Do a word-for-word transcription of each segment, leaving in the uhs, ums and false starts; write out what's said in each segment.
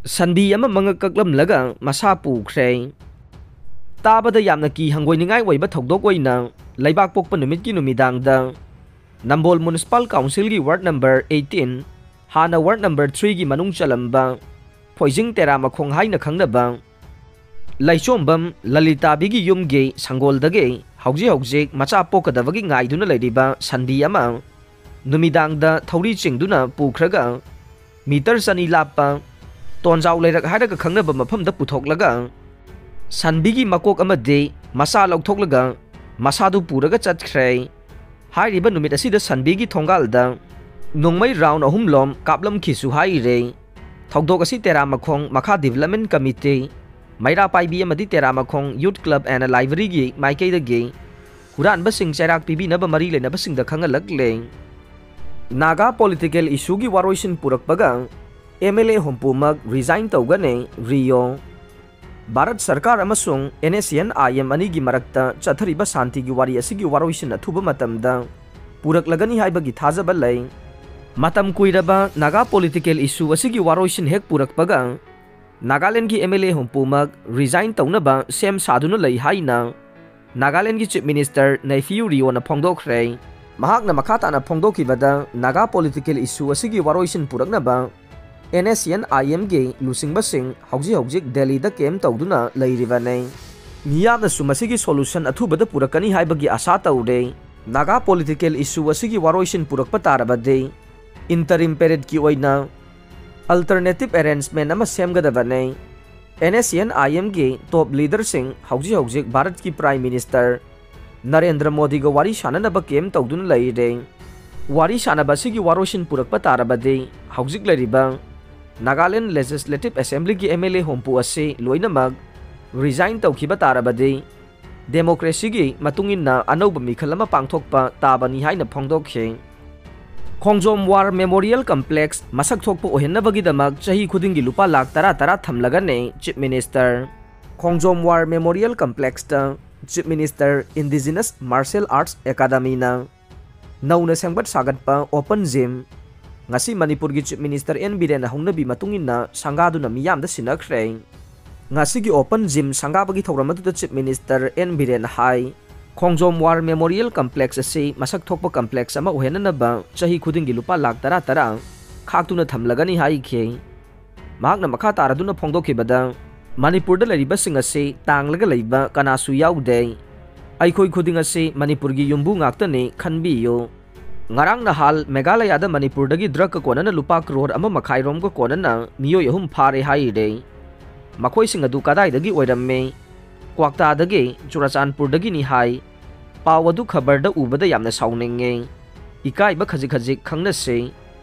ꯁꯟꯕꯤ ꯑꯃ ꯃꯉꯛ ꯀꯛꯂꯝꯂꯒ ꯃꯁꯥ ꯄꯨꯈ꯭ꯔꯦ꯫ ꯇꯥꯕꯗ ꯌꯥꯝꯅ ꯀꯤ ꯍꯪꯒꯣꯏꯅꯤꯡꯉꯥꯏ ꯑꯣꯏꯕ ꯊꯧꯗꯣꯛ ꯑꯣꯏꯅ ꯂꯩꯕꯥꯛ ꯄꯣꯛꯄ ꯅꯨꯃꯤꯠꯀꯤ ꯅꯨꯃꯤꯗꯥꯡꯗ ꯅꯝꯕꯣꯜ ꯃ꯭ꯌꯨꯅꯤꯁꯤꯄꯥꯜ ꯀꯥꯎꯟꯁꯤꯜꯒꯤ ꯋꯥꯔꯗ ꯅꯝꯕꯔ eighteen, ꯍꯥꯟꯅ ꯋꯥꯔꯗ ꯅꯝꯕꯔ three ꯒꯤ ꯃꯅꯨꯡ ꯆꯜꯂꯝꯕ ꯐꯣꯏꯖꯤꯡ ꯇꯦꯔꯥꯃꯈꯣꯡ ꯍꯥꯏꯅ ꯈꯪꯅꯕ ꯂꯩꯆꯣꯝꯕꯝ ꯂꯂꯤꯇꯥꯕꯤꯒꯤ ꯌꯨꯝꯒꯤ ꯁꯪꯒꯣꯜꯗꯒꯤ ꯍꯧꯖꯤꯛ ꯍꯧꯖꯤꯛ ꯃꯆꯥ ꯄꯣꯛꯀꯗꯕꯒꯤ ꯉꯥꯏꯗꯨꯅ ꯂꯩꯔꯤꯕ ꯁꯟꯕꯤ ꯑꯃ ꯅꯨꯃꯤꯗꯥꯡꯗ ꯊꯧꯔꯤ ꯆꯤꯡꯗꯨꯅ ꯄꯨꯈ꯭ꯔꯒ ꯃꯤꯇꯔ ꯆꯅꯤ ꯂꯥꯞꯄ ꯇꯣꯟꯖꯥꯎ ꯂꯩꯔꯛ ꯍꯥꯏꯔꯒ ꯈꯪꯅꯕ ꯃꯐꯝꯗ ꯄꯨꯊꯣꯛꯂꯒ ꯁꯟꯕꯤꯒꯤ ꯃꯀꯣꯛ ꯑꯃꯗꯤ ꯃꯁꯥ ꯂꯧꯊꯣꯛꯂꯒ ꯃꯁꯥꯗꯨ ꯄꯨꯔꯒ ꯆꯠꯈ꯭ꯔꯦ꯫ ꯍꯥꯏꯔꯤꯕ ꯅꯨꯃꯤꯠ ꯑꯁꯤꯗ ꯁꯟꯕꯤꯒꯤ ꯊꯣꯡꯒꯥꯜꯗ ꯅꯣꯡꯃꯩ round ꯑꯍꯨꯝꯂꯣꯝ ꯀꯥꯞꯂꯝꯈꯤꯁꯨ ꯍꯥꯏꯔꯦ꯫ ꯊꯧꯗꯣꯛ ꯑꯁꯤ ꯇꯦꯔꯥꯃꯈꯣꯡ ꯃꯈꯥ Development Committee, ꯃꯩꯔꯥ ꯄꯥꯏꯕꯤ ꯑꯃꯗꯤ ꯇꯦꯔꯥꯃꯈꯣꯡ Youth Club and Library ꯒꯤ ꯃꯥꯏꯀꯩꯗꯒꯤ ꯍꯨꯔꯥꯟꯕꯁꯤꯡ ꯆꯩꯔꯥꯛ ꯄꯤꯕꯤꯅꯕ ꯃꯔꯤ ꯂꯩꯅꯕꯁꯤꯡꯗ ꯈꯪꯍꯜꯂꯛꯂꯦ꯫ ꯅꯥꯒꯥ political issue ꯒꯤ ꯋꯥꯔꯣꯏꯁꯤꯟ ꯄꯨꯔꯛꯄꯒ MLA ꯍꯨꯝꯐꯨꯃꯛ resign ꯇꯧꯒꯅꯤ, ꯔꯤꯑꯣ꯫ ꯚꯥꯔꯠ ꯁꯔꯀꯥꯔ ꯑꯃꯁꯨꯡ NSCN-IM ꯑꯅꯤꯒꯤ ꯃꯔꯛꯇ ꯆꯠꯊꯔꯤꯕ ꯁꯥꯟꯇꯤꯒꯤ ꯋꯥꯔꯤ ꯑꯁꯤꯒꯤ ꯋꯥꯔꯣꯏꯁꯤꯟ ꯑꯊꯨꯕ ꯃꯇꯝꯗ ꯄꯨꯔꯛꯂꯒꯅꯤ ꯍꯥꯏꯕꯒꯤ ꯊꯥꯖꯕ ꯂꯩ꯫ ꯃꯇꯝ ꯀꯨꯏꯔꯕ ꯅꯥꯒꯥ political issue ꯑꯁꯤꯒꯤ ꯋꯥꯔꯣꯏꯁꯤꯟ ꯍꯦꯛ ꯄꯨꯔꯛꯄꯒ ꯅꯥꯒꯥꯂꯦꯟꯒꯤ MLA ꯍꯨꯝꯐꯨꯃꯛ resign ꯇꯧꯅꯕ ꯁꯦꯝ ꯁꯥꯗꯨꯅ ꯂꯩ ꯍꯥꯏꯅ ꯅꯥꯒꯥꯂꯦꯟꯒꯤ Chief Minister ꯅꯩꯐꯤꯌꯨ ꯔꯤꯑꯣꯅ ꯐꯣꯡꯗꯣꯛꯈ꯭ꯔꯦ꯫ ꯃꯍꯥꯛꯅ ꯃꯈꯥ ꯇꯥꯅ ꯐꯣꯡꯗꯣꯛꯈꯤꯕꯗ, ꯅꯥꯒꯥ political issue ꯑꯁꯤꯒꯤ ꯋꯥꯔꯣꯏꯁꯤꯟ ꯄꯨꯔꯛꯅꯕ NSCN-IM ꯒꯤ ꯂꯨꯆꯤꯡꯕꯁꯤꯡ ꯍꯧꯖꯤꯛ ꯍꯧꯖꯤꯛ ꯗꯦꯜꯂꯤꯗ camp ꯇꯧꯗꯨꯅ ꯂꯩꯔꯤꯕꯅꯤ꯫ ꯃꯤꯌꯥꯝꯅꯁꯨ ꯃꯁꯤꯒꯤ solution ꯑꯊꯨꯕꯗ ꯄꯨꯔꯛꯀꯅꯤ ꯍꯥꯏꯕꯒꯤ ꯑꯥꯁꯥ ꯇꯧꯔꯦ꯫ ꯅꯥꯒꯥ political issue ꯑꯁꯤꯒꯤ ꯋꯥꯔꯣꯏꯁꯤꯟ ꯄꯨꯔꯛꯄ ꯇꯥꯔꯕꯗꯤ interim period ꯀꯤ ꯑꯣꯏꯅ alternative arrangement ꯑꯃ ꯁꯦꯝꯒꯗꯕꯅꯤ꯫ NSCN-IM ꯒꯤ top leader ꯁꯤꯡ ꯍꯧꯖꯤꯛ ꯍꯧꯖꯤꯛ ꯚꯥꯔꯠꯀꯤ Prime Minister ꯅꯔꯦꯟꯗ꯭ꯔ ꯃꯣꯗꯤꯒ ꯋꯥꯔꯤ ꯁꯥꯟꯅꯅꯕ camp ꯇꯧꯗꯨꯅ ꯂꯩꯔꯦ꯫ ꯋꯥꯔꯤ ꯁꯥꯟꯅꯕ ꯑꯁꯤꯒꯤ ꯋꯥꯔꯣꯏꯁꯤꯟ ꯄꯨꯔꯛꯄ ꯇꯥꯔꯕꯗꯤ ꯍꯧꯖꯤꯛ ꯂꯩꯔꯤꯕ ꯅꯥꯒꯥꯂꯦꯟ Legislative Assembly ꯒꯤ MLA ꯍꯨꯝꯐꯨ ꯑꯁꯤ ꯂꯣꯏꯅꯃꯛ resign ꯇꯧꯈꯤꯕ ꯇꯥꯔꯕꯗꯤ democracy ꯒꯤ ꯃꯇꯨꯡ ꯏꯟꯅ ꯑꯅꯧꯕ ꯃꯤꯈꯜ ꯑꯃ ꯄꯥꯡꯊꯣꯛꯄ ꯇꯥꯕꯅꯤ ꯍꯥꯏꯅ ꯐꯣꯡꯗꯣꯛꯈꯤ꯫ ꯈꯣꯡꯖꯣꯝ War Memorial Complex ꯃꯁꯛ ꯊꯣꯛꯄ ꯑꯣꯏꯍꯟꯅꯕꯒꯤꯗꯃꯛ ꯆꯍꯤ ꯈꯨꯗꯤꯡꯒꯤ ꯂꯨꯄꯥ ꯂꯥꯈ ꯇꯔꯥ ꯇꯔꯥ ꯊꯝꯂꯒꯅꯤ Chief Minister꯫ ꯈꯣꯡꯖꯣꯝ War Memorial Complex ꯇ Chief Minister Indigenous Martial Arts Academy ꯅ ꯅꯧꯅ ꯁꯦꯝꯒꯠ ꯁꯥꯒꯠꯄ open gym, ꯉꯁꯤ ꯃꯅꯤꯄꯨꯔꯒꯤ Chief Minister ꯑꯦꯟ ꯕꯤꯔꯦꯟꯅ ꯍꯧꯅꯕꯤ ꯃꯇꯨꯡ ꯏꯟꯅ ꯁꯪꯒꯥꯗꯨꯅ ꯃꯤꯌꯥꯝꯗ ꯁꯤꯟꯅꯈ꯭ꯔꯦ꯫ ꯉꯁꯤꯒꯤ open gym ꯁꯪꯒꯥꯕꯒꯤ ꯊꯧꯔꯝ ꯑꯗꯨꯗ Chief Minister ꯑꯦꯟ ꯕꯤꯔꯦꯟꯅ ꯍꯥꯏ, ꯈꯣꯡꯖꯣꯝ War Memorial Complex ꯑꯁꯤ ꯃꯁꯛ ꯊꯣꯛꯄ complex ꯑꯃ ꯑꯣꯏꯍꯟꯅꯅꯕ ꯆꯍꯤ ꯈꯨꯗꯤꯡꯒꯤ ꯂꯨꯄꯥ ꯂꯥꯈ ꯇꯔꯥ ꯇꯔꯥ ꯈꯥꯛꯇꯨꯅ ꯊꯝꯂꯒꯅꯤ ꯍꯥꯏꯈꯤ꯫ ꯃꯍꯥꯛꯅ ꯃꯈꯥ ꯇꯥꯔꯗꯨꯅ ꯐꯣꯡꯗꯣꯛꯈꯤꯕꯗ, ꯃꯅꯤꯄꯨꯔꯗ ꯂꯩꯔꯤꯕꯁꯤꯡ ꯑꯁꯤ ꯇꯥꯡꯂꯒ ꯂꯩꯕ ꯀꯅꯥꯁꯨ ꯌꯥꯎꯗꯦ꯫ ꯑꯩꯈꯣꯏ ꯈꯨꯗꯤꯡ ꯑꯁꯤ ꯃꯅꯤꯄꯨꯔꯒꯤ ꯌꯨꯝꯕꯨ ꯉꯥꯛꯇꯅꯤ, ꯈꯟꯕꯤꯌꯨ꯫ ꯉꯔꯥꯡ ꯅꯍꯥꯜ ꯃꯦꯘꯥꯂꯌꯥꯗ ꯃꯅꯤꯄꯨꯔꯗꯒꯤ drugꯀ ꯀꯣꯟꯅꯅ ꯂꯨꯄꯥ ꯀ꯭ꯔꯣꯔ ꯑꯃ ꯃꯈꯥꯏ ꯔꯣꯝꯒ ꯀꯣꯟꯅꯅ ꯃꯤꯑꯣꯏ ꯑꯍꯨꯝ ꯐꯥꯔꯦ ꯍꯥꯏꯔꯦ꯫ ꯃꯈꯣꯏꯁꯤꯡ ꯑꯗꯨ ꯀꯗꯥꯏꯗꯒꯤ ꯑꯣꯏꯔꯝꯃꯤ? ꯀ꯭ꯋꯥꯛꯇꯥꯗꯒꯤ, ꯆꯨꯔꯆꯥꯟꯄꯨꯔꯗꯒꯤꯅꯤ ꯍꯥꯏ꯫ ꯄꯥꯎ ꯑꯗꯨ ꯈꯕꯔꯗ ꯎꯕꯗ ꯌꯥꯝꯅ ꯁꯥꯎꯅꯤꯡꯉꯦ꯫ ꯏꯀꯥꯏꯕ ꯈꯖꯤꯛ ꯈꯖꯤꯛ ꯈꯪꯅꯁꯤ꯫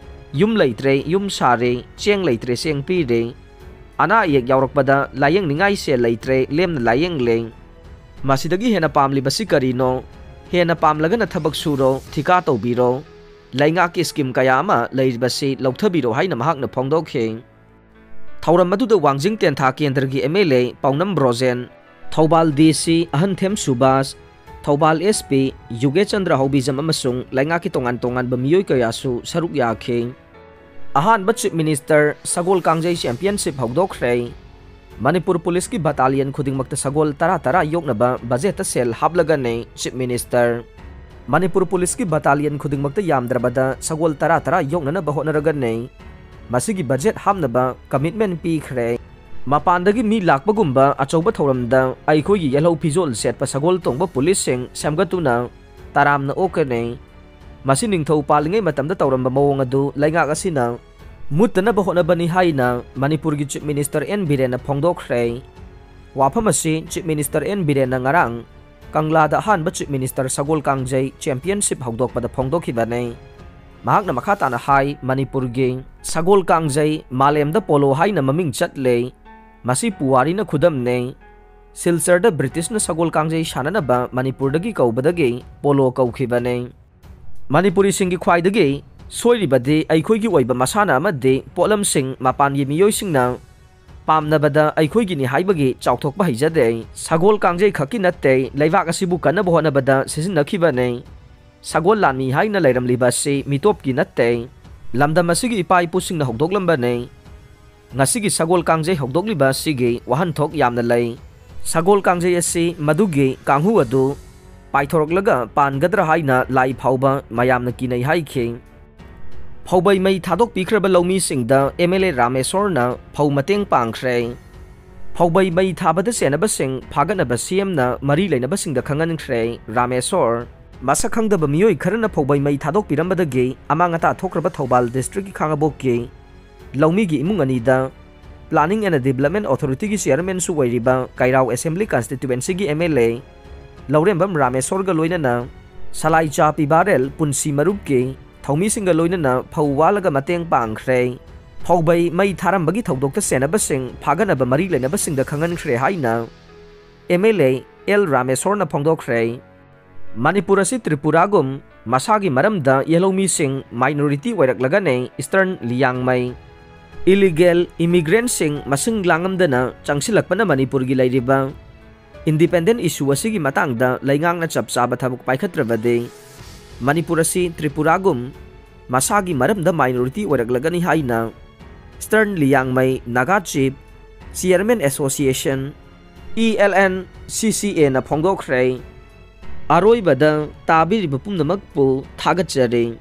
ꯌꯨꯝ ꯂꯩꯇ꯭ꯔꯦ, ꯌꯨꯝ ꯁꯥꯔꯦ, ꯆꯦꯡ ꯂꯩꯇ꯭ꯔꯦ, ꯆꯦꯡ ꯄꯤꯔꯦ꯫ ꯑꯅꯥ ꯑꯌꯦꯛ ꯌꯥꯎꯔꯛꯄꯗ ꯂꯥꯌꯦꯡꯅꯤꯡꯉꯥꯏ ꯁꯦꯜ ꯂꯩꯇ꯭ꯔꯦ, ꯂꯦꯝꯅ ꯂꯥꯌꯦꯡꯂꯦ꯫ ꯃꯁꯤꯗꯒꯤ ꯍꯦꯟꯅ ꯄꯥꯝꯂꯤꯕꯁꯤ ꯀꯔꯤꯅꯣ? ꯍꯦꯟꯅ ꯄꯥꯝꯂꯒꯅ ꯊꯕꯛ ꯁꯨꯔꯣ, ꯊꯤꯀꯥ ꯇꯧꯕꯤꯔꯣ꯫ ꯂꯩꯉꯥꯛꯀꯤ scheme ꯀꯌꯥ ꯑꯃ ꯂꯩꯔꯤꯕꯁꯤ ꯂꯧꯊꯕꯤꯔꯣ ꯍꯥꯏꯅ ꯃꯍꯥꯛꯅ ꯐꯣꯡꯗꯣꯛꯈꯤ꯫ ꯊꯧꯔꯝ ꯑꯗꯨꯗ ꯋꯥꯡꯖꯤꯡ ꯇꯦꯟꯊꯥ ꯀꯦꯟꯗ꯭ꯔꯒꯤ ꯑꯦꯝ ꯑꯦꯜ ꯑꯦ ꯄꯥꯎꯅꯝ ꯕ꯭ꯔꯣꯖꯦꯟ, ꯊꯧꯕꯥꯜ ꯗꯤ ꯁꯤ ꯑꯍꯟꯊꯦꯝ ꯁꯨꯕꯥꯁ, ꯊꯧꯕꯥꯜ ꯑꯦꯁ ꯄꯤ ꯌꯨꯒꯦꯆꯟꯗ꯭ꯔ ꯍꯥꯎꯕꯤꯖꯝ ꯑꯃꯁꯨꯡ ꯂꯩꯉꯥꯛꯀꯤ ꯇꯣꯉꯥꯟ ꯇꯣꯉꯥꯟꯕ ꯃꯤꯑꯣꯏ ꯀꯌꯥꯁꯨ ꯁꯔꯨꯛ ꯌꯥꯈꯤ꯫ ꯑꯍꯥꯟꯕ Chief Minister ꯁꯒꯣꯜ ꯀꯥꯡꯖꯩ championship ꯍꯧꯗꯣꯛꯈ꯭ꯔꯦ꯫ ꯃꯅꯤꯄꯨꯔ ꯄꯨꯂꯤꯁꯀꯤ battalion ꯈꯨꯗꯤꯡꯃꯛꯇ ꯁꯒꯣꯜ ꯇꯔꯥ ꯇꯔꯥ ꯌꯣꯛꯅꯕ budgetꯇ ꯁꯦꯜ ꯍꯥꯞꯂꯒꯅꯤ Chief Minister꯫ ꯃꯅꯤꯄꯨꯔ ꯄꯨꯂꯤꯁꯀꯤ battalion ꯈꯨꯗꯤꯡꯃꯛꯇ ꯌꯥꯝꯗ꯭ꯔꯕꯗ ꯁꯒꯣꯜ ꯇꯔꯥ ꯇꯔꯥ ꯌꯣꯛꯅꯅꯕ ꯍꯣꯠꯅꯔꯒꯅꯤ꯫ ꯃꯁꯤꯒꯤ budget ꯍꯥꯞꯅꯕ commitment ꯄꯤꯈ꯭ꯔꯦ꯫ ꯃꯄꯥꯟꯗꯒꯤ ꯃꯤ ꯂꯥꯛꯄꯒꯨꯝꯕ ꯑꯆꯧꯕ ꯊꯧꯔꯝꯗ ꯑꯩꯈꯣꯏꯒꯤ ꯌꯦꯜꯍꯧ ꯐꯤꯖꯣꯜ ꯁꯦꯠꯄ ꯁꯒꯣꯜ ꯇꯣꯡꯕ ꯄꯨꯂꯤꯁꯁꯤꯡ ꯁꯦꯝꯒꯠꯇꯨꯅ ꯇꯔꯥꯝꯅ ꯑꯣꯛꯀꯅꯤ꯫ ꯃꯁꯤ ꯅꯤꯡꯊꯧ ꯄꯥꯜꯂꯤꯉꯩ ꯃꯇꯝꯗ ꯇꯧꯔꯝꯕ ꯃꯑꯣꯡ ꯑꯗꯨ ꯂꯩꯉꯥꯛ ꯑꯁꯤꯅ ꯃꯨꯠꯇꯅꯕ ꯍꯣꯠꯅꯕꯅꯤ ꯍꯥꯏꯅ ꯃꯅꯤꯄꯨꯔꯒꯤ Chief Minister ꯑꯦꯟ ꯕꯤꯔꯦꯟꯅ ꯐꯣꯡꯗꯣꯛꯈ꯭ꯔꯦ꯫ ꯋꯥꯐꯝ ꯑꯁꯤ Chief Minister ꯑꯦꯟ ꯕꯤꯔꯦꯟꯅ ꯉꯔꯥꯡ ꯀꯪꯂꯥꯗ ꯑꯍꯥꯟꯕ Chief Minister ꯁꯒꯣꯜ ꯀꯥꯡꯖꯩ championship ꯍꯧꯗꯣꯛꯄꯗ ꯐꯣꯡꯗꯣꯛꯈꯤꯕꯅꯤ꯫ ꯃꯍꯥꯛꯅ ꯃꯈꯥ ꯇꯥꯅ ꯍꯥꯏ, ꯃꯅꯤꯄꯨꯔꯒꯤ ꯁꯒꯣꯜ ꯀꯥꯡꯖꯩ ꯃꯥꯂꯦꯝꯗ polo ꯍꯥꯏꯅ ꯃꯃꯤꯡ ꯆꯠꯂꯦ꯫ ꯃꯁꯤ ꯄꯨꯋꯥꯔꯤꯅ ꯈꯨꯗꯝꯅꯦ꯫ ꯁꯤꯜꯆꯔꯗ ꯕ꯭ꯔꯤꯇꯤꯁꯅ ꯁꯒꯣꯜ ꯀꯥꯡꯖꯩ ꯁꯥꯟꯅꯅꯕ ꯃꯅꯤꯄꯨꯔꯗꯒꯤ ꯀꯧꯕꯗꯒꯤ polo ꯀꯧꯈꯤꯕꯅꯦ꯫ ꯃꯅꯤꯄꯨꯔꯤꯁꯤꯡꯒꯤ ꯈ꯭ꯋꯥꯏꯗꯒꯤ ꯁꯣꯏꯔꯤꯕꯗꯤ ꯑꯩꯈꯣꯏꯒꯤ ꯑꯣꯏꯕ ꯃꯁꯥꯟꯅ ꯑꯃꯗꯤ ꯄꯣꯠꯂꯝꯁꯤꯡ ꯃꯄꯥꯟꯒꯤ ꯃꯤꯑꯣꯏꯁꯤꯡꯅ ꯄꯥꯝꯅꯕꯗ ꯑꯩꯈꯣꯏꯒꯤꯅꯤ ꯍꯥꯏꯕꯒꯤ ꯆꯥꯎꯊꯣꯛꯄ ꯍꯩꯖꯗꯦ꯫ ꯁꯒꯣꯜ ꯀꯥꯡꯖꯩ ꯈꯛꯀꯤ ꯅꯠꯇꯦ, ꯂꯩꯕꯥꯛ ꯑꯁꯤꯕꯨ ꯀꯟꯅꯕ ꯍꯣꯠꯅꯕꯗ ꯁꯤꯖꯤꯟꯅꯈꯤꯕꯅꯦ꯫ ꯁꯒꯣꯜ ꯂꯥꯟꯃꯤ ꯍꯥꯏꯅ ꯂꯩꯔꯝꯂꯤꯕ ꯑꯁꯤ ꯃꯤꯇꯣꯞꯀꯤ ꯅꯠꯇꯦ꯫ ꯂꯝꯗꯝ ꯑꯁꯤꯒꯤ ꯏꯄꯥ ꯏꯄꯨꯁꯤꯡꯅ ꯍꯧꯗꯣꯛꯂꯝꯕꯅꯤ꯫ ꯉꯁꯤꯒꯤ ꯁꯒꯣꯜ ꯀꯥꯡꯖꯩ ꯍꯧꯗꯣꯛꯂꯤꯕ ꯑꯁꯤꯒꯤ ꯋꯥꯍꯟꯊꯣꯛ ꯌꯥꯝꯅ ꯂꯩ꯫ ꯁꯒꯣꯜ ꯀꯥꯡꯖꯩ ꯑꯁꯤ ꯃꯗꯨꯒꯤ ꯀꯥꯡꯍꯨ ꯑꯗꯨ ꯄꯥꯏꯊꯣꯔꯛꯂꯒ ꯄꯥꯟꯒꯗ꯭ꯔꯥ ꯍꯥꯏꯅ ꯂꯥꯏ ꯐꯥꯎꯕ ꯃꯌꯥꯝꯅ ꯀꯤꯅꯩ ꯍꯥꯏꯈꯤ꯫ ꯐꯧꯕꯩ ꯃꯩ ꯊꯥꯗꯣꯛꯄꯤꯈ꯭ꯔꯕ ꯂꯧꯃꯤꯁꯤꯡꯗ ꯑꯦꯝ ꯑꯦꯜ ꯑꯦ ꯔꯥꯃꯦꯁꯣꯔꯅ ꯐꯧ ꯃꯇꯦꯡ ꯄꯥꯡꯈ꯭ꯔꯦ꯫ ꯐꯧꯕꯩ ꯃꯩ ꯊꯥꯕꯗ ꯆꯦꯟꯅꯕꯁꯤꯡ ꯐꯥꯒꯠꯅꯕ ꯁꯤ ꯑꯦꯝꯅ ꯃꯔꯤ ꯂꯩꯅꯕꯁꯤꯡꯗ ꯈꯪꯍꯟꯈ꯭ꯔꯦ꯫ ꯔꯥꯃꯦꯁꯣꯔ꯫ ꯃꯁꯛ ꯈꯪꯗꯕ ꯃꯤꯑꯣꯏ ꯈꯔꯅ ꯐꯧꯕꯩ ꯃꯩ ꯊꯥꯗꯣꯛꯄꯤꯔꯝꯕꯗꯒꯤ ꯑꯃꯥꯡ ꯑꯇꯥ ꯊꯣꯛꯈ꯭ꯔꯕ ꯊꯧꯕꯥꯜ ꯗꯤꯁꯇ꯭ꯔꯤꯛꯀꯤ ꯈꯥꯉꯕꯣꯛꯀꯤ ꯂꯧꯃꯤꯒꯤ ꯏꯃꯨꯡ ꯑꯅꯤꯗ Planning and Development Authorityꯒꯤ ꯆꯤꯌꯔꯃꯦꯟꯁꯨ ꯑꯣꯏꯔꯤꯕ ꯀꯩꯔꯥꯎ ꯑꯦꯁꯦꯝꯕ꯭ꯂꯤ ꯀꯟꯁꯇꯤꯇ꯭ꯋꯦꯟꯁꯤꯒꯤ ꯑꯦꯝ ꯑꯦꯜ ꯑꯦ ꯂꯧꯔꯦꯝꯕꯝ ꯔꯥꯃꯦꯁꯣꯔꯒ ꯂꯣꯏꯅꯅ ꯁꯂꯥꯏ ꯆꯥ ꯄꯤ ꯕꯥꯔꯦꯜ ꯄꯨꯟꯁꯤ ꯃꯔꯨꯞꯀꯤ ꯊꯧꯃꯤꯁꯤꯡꯒ ꯂꯣꯏꯅꯅ ꯐꯧ ꯋꯥꯜꯂꯒ ꯃꯇꯦꯡ ꯄꯥꯡꯈ꯭ꯔꯦ꯫ ꯐꯧꯕꯩ ꯃꯩ ꯊꯥꯔꯝꯕꯒꯤ ꯊꯧꯗꯣꯛꯇ ꯆꯦꯟꯅꯕꯁꯤꯡ ꯐꯥꯒꯠꯅꯕ ꯃꯔꯤ ꯂꯩꯅꯕꯁꯤꯡꯗ ꯈꯪꯍꯟꯈ꯭ꯔꯦ ꯍꯥꯏꯅ ꯑꯦꯝ ꯑꯦꯜ ꯑꯦ ꯑꯦꯜ ꯔꯥꯃꯦꯁꯣꯔꯅ ꯐꯣꯡꯗꯣꯛꯈ꯭ꯔꯦ꯫ ꯃꯅꯤꯄꯨꯔ ꯑꯁꯤ ꯇ꯭ꯔꯤꯄꯨꯔꯥꯒꯨꯝ ꯃꯁꯥꯒꯤ ꯃꯔꯝꯗ ꯌꯦꯜꯍꯧꯃꯤꯁꯤꯡ minority ꯑꯣꯏꯔꯛꯂꯒꯅꯤ ꯏꯁꯇꯔꯟ ꯂꯤꯌꯥꯡꯃꯩ꯫ Illegal immigrantꯁꯤꯡ ꯃꯁꯤꯡ ꯂꯥꯡꯉꯝꯗꯅ ꯆꯪꯁꯤꯜꯂꯛꯄꯅ ꯃꯅꯤꯄꯨꯔꯒꯤ ꯂꯩꯔꯤꯕ independent issue ꯑꯁꯤꯒꯤ ꯃꯇꯥꯡꯗ ꯂꯩꯉꯥꯛꯅ ꯆꯞ ꯆꯥꯕ ꯊꯕꯛ ꯄꯥꯏꯈꯠꯇ꯭ꯔꯕꯗꯤ ꯃꯅꯤꯄꯨꯔ ꯑꯁꯤ ꯇ꯭ꯔꯤꯄꯨꯔꯥꯒꯨꯝ ꯃꯁꯥꯒꯤ ꯃꯔꯝꯗ minority ꯑꯣꯏꯔꯛꯂꯒꯅꯤ ꯍꯥꯏꯅ eastern Liangmai Naga chief chairman association E L N C ꯁꯤ ꯑꯦꯅ ꯐꯣꯡꯗꯣꯛꯈ꯭ꯔꯦ꯫ ꯑꯔꯣꯏꯕꯗ ꯇꯥꯕꯤꯔꯤꯕ ꯄꯨꯝꯅꯃꯛꯄꯨ ꯊꯥꯒꯠꯆꯔꯤ꯫